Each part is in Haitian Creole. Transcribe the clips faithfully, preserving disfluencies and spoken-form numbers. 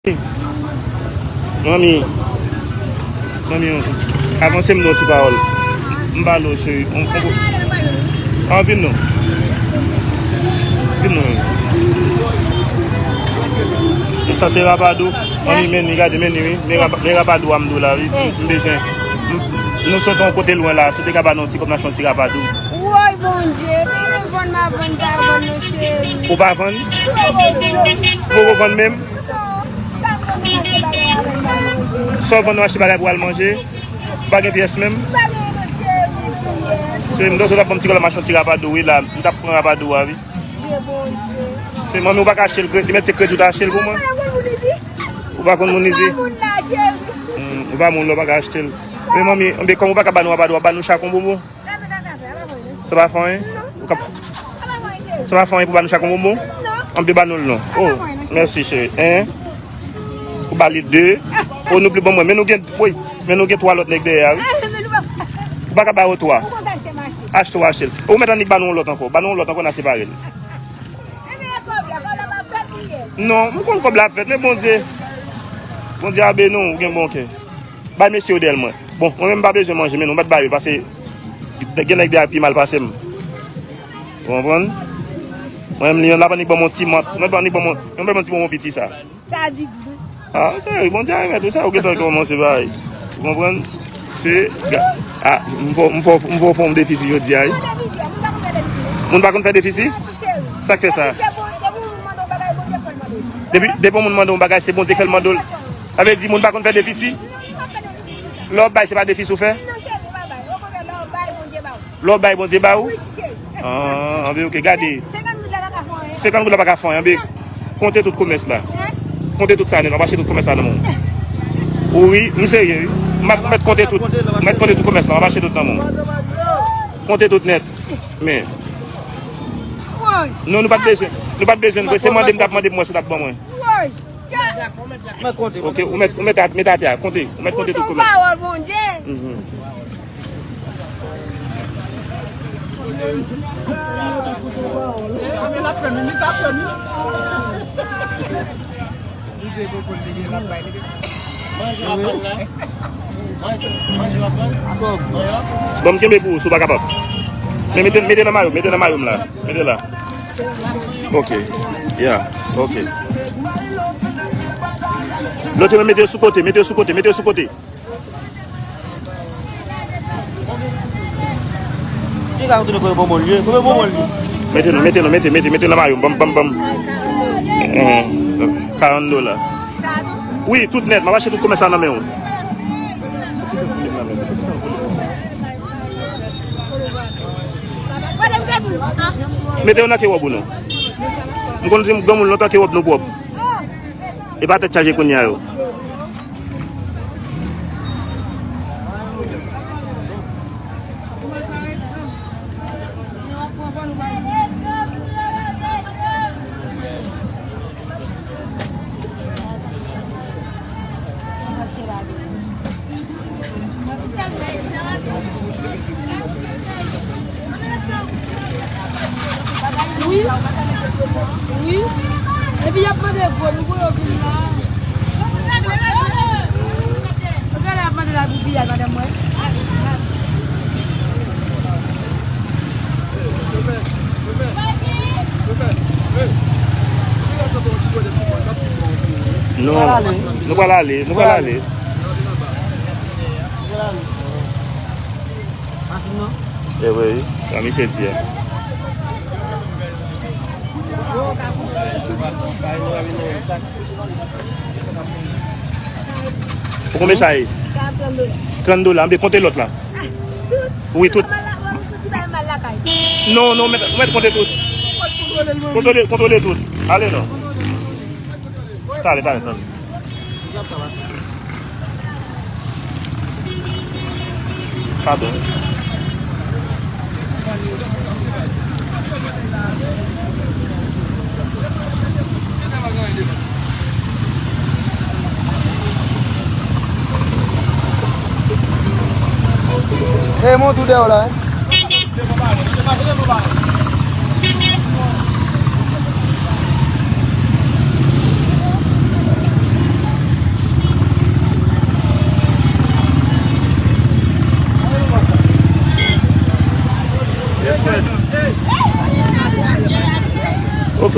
Manmi, manmi, avanse m nan ti pawòl. M pale w, cheri. On, on, an vin non. Vin non. E sa se rapadou. Manmi, men li, gade, men li, wi. Men rapa-, men rapadou a m dou la, wi. M bezwen. M, nou sot yon kote lwen la. Si w te ka ba nou ti kòb, n achte yon ti rapadou. Woy, Bondye, men vann m ap vann, pa vann non, cheri. Ou pa vann? Ou poko vann menm? Sa w vann, nou achte bagay pou al manje? Ou pa gen pyès menm? Cheri, m dwe sot ap ban m ti kòb la, m achte yon ti rapadou, wi, la. M t ap pran rapadou a, wi. Se manmi, ou pa ka achte l, kredi, li mèt se kredi ou ta achte l pou mwen. Ou pa konn moun li di? Hmm, ou pa moun la, ou pa ka achte l. Men manmi, enben, kòm ou pa ka ba nou rapadou, w ap ba nou chak yon bonbon? Sa pa fè anyen? Ou ka, sa pa fè anyen pou ba nou chak yon bonbon? Anben, ba nou l non. Oh, mèsi, cheri. Hein? Ou ba li de. Oh, nou pli bon mwen. Men nou gen, woy, men nou gen twa lòt nèg dèyè a, wi. Ou pa ka ba yo twa. Achte w achte l. Ou mèt annik ba nou yon lòt ankò. Ba nou yon lòt ankò, n a separe l. Non, m konn kòb la ap fèt, men Bondye. Bondye a beni w, ou gen bon kè. Bay mesye yo dèyè l mwen. Bon, mwen menm m pa bezwen manje, men nou mèt ba yo, paske gen nèg dèyè pi mal pase m. Ou konprann? Mwen menm, li, l ap annik ban m yon ti mant. Mwen ban annik ban m yon, mwen ban m yon ti bonbon piti sa. Sa di gou. Ah, ok, Bondye a remèt ou sa, ou gentan kòmanse bay. Ou konprann? Se, ga-, ah, m fò, m fò, m fò fè yon defisi jodi a, wi. Moun pa konn fè defisi? Sa k fè sa? Depi, depi yon moun mande yon bagay, se Bondye k fè l mande w. Sa vle di moun pa konn fè defisi? Lè w ap bay, se pa defisi w fè? Lè w bay, Bondye ba ou? Ah, anben, ok, gade. Senkant goud la pa ka fè anyen, anben. Konte tout komès la. Konte tout sa nèt, m ap achte tout komès la nan men w. Wi, m serye, wi. M ap, m mèt konte tout. M mèt konte tout komès la, m ap achte tout nan men w. Konte tout nèt. Men. Non, nou pa t bezwen. Nou pa t bezwen. Se mande m t ap mande pou mwen si w t ap ban mwen. Mwen konte. Ok, ou mèt, ou mèt at-, mèt atè a, konte. Ou mèt konte tout komès. Pawòl Bondye. Mhm. Bon, m kenbe pou ou, si w pa kapab. Men mete, mete nan mayo, mete nan mayo m la. Mete la. Ok. Yeah. Ok. Lòt yo, mete yo sou kote, mete yo sou kote, mete yo sou kote. Ki ka kontinye kòbe bonbon li ye? Kòbe bonbon li ye? Mete non, mete non, mete, mete, mete nan mayo m, ban m, ban m, ban m. Karant dola. Wi, tout nèt, m ap achte tout komès la nan men w. Mete yo nan ke wòb ou non. M konn di m granmoun lontan ke wòb nou pwòp. E pa tèt chaje kounye a yo. Wi. Wi. Epi y ap mande gwo, nou voye yo vin la. Ou gade y ap mande la pou piyay, madanm mwen. Non, nou pral ale, nou pral ale. E wi, sa misye di a. Pou konbyen sa ye? Sa a trant dola. Trant dola, anben konte lòt la. Wi, tout. Non, non, mèt, mèt konte tout. Kontwole, kontwole tout. Ale non. Talè, talè, talè. Padon. E, mont ou dèyè w la, hein?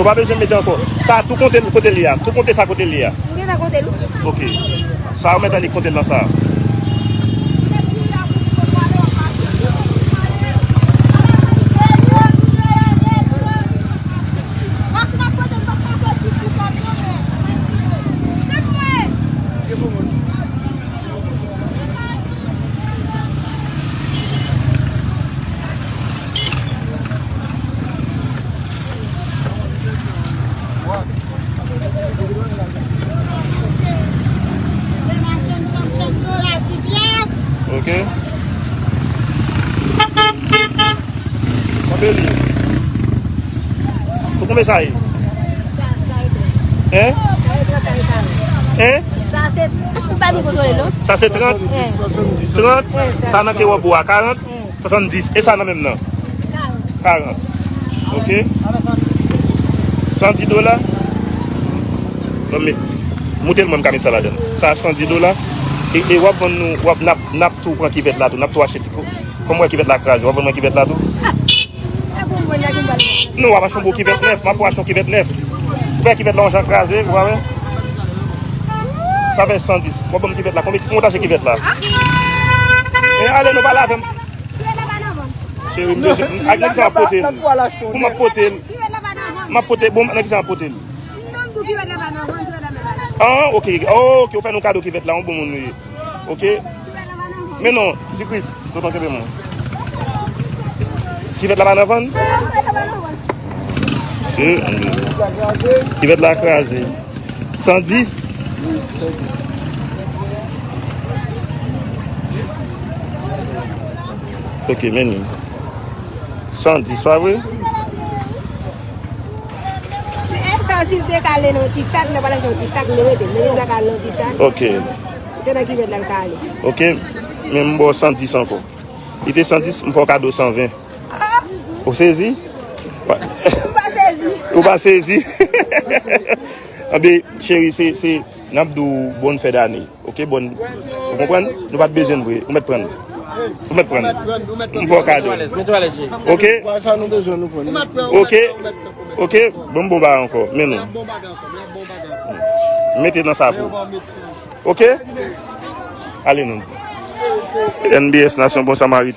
Pa bezwen mete ankò. Sa tou konte l kote l ye a. Tou konte sa kote l ye a. M gentan konte l wi. Ok. Sa ou mèt annik konte l nan sa. Ok. Konbyen li ye? Pou konbyen sa ye? Sa, sa e trant. Hein? Sa e trant, sa e karant. Hein? Sa se, ou pa vin kontwole non. Sa se trant? Hein. Trant? Hein, sa. Sa nan ke wòb ou a karant? Hein. Swasanndis. E sa nan menm nan? Karant. Karant. Ok. San di dola? Bon, men, moute l mwen m ka met sa ladan. Sa san di dola. E, e w ap vann nou, w ap, n ap, n ap tou pran kivèt la tou, n ap tou achte ti ko. Kòm w wè kivèt la kraze, w ap vann mwen kivèt la tou? Non, w ap achte yon bon kivèt nèf, m ap fè w achte yon kivèt nèf. Ou wè kivèt la yon jan kraze, ou pa wè? Sa fè san dis. W ap ban m kivèt la. Konbyen, konbyen w ta achte kivèt la? E ale, non, pale avè m. Cheri, m bezwen, ak nèg sa m ap pote l. Pou m ap pote l. M ap pote, bon, nèg sa m ap pote l. Ah, ok, ok, ou fè nou kado kivèt la, yon bon moun nou ye. Ok. Men non, Ti Kris, tonton kenbe mwen. Kivèt la pa nan vann? Se, kivèt la kraze. San dis. Ok, men li. San dis, pa vre? Se, e sa, si l te ka ale nan yon ti sak, li ta pral achte yon ti sak, li rete. Men li pa ka ale nan yon ti sak. Ok. Se nan kivèt la l ka ale. Ok. Men m ba w san dis ankò. Li te san dis, m fè w kado san ven. Ah! Ou sezi? Ou pa sezi? Ou pa sezi? Anben, cheri, se, se, n ap di w bonne fin d'année. Ok, bon. Ou konprann? Nou pa t bezwen l vre. Ou mèt pran l. Ou mèt pran l. M fè w kado. Ok? Ok? Ok? Bon, bon bagay ankò. Men non. Mete nan sa pou. Ok? Ale nou di. N B S Nasyon Bon Samariten.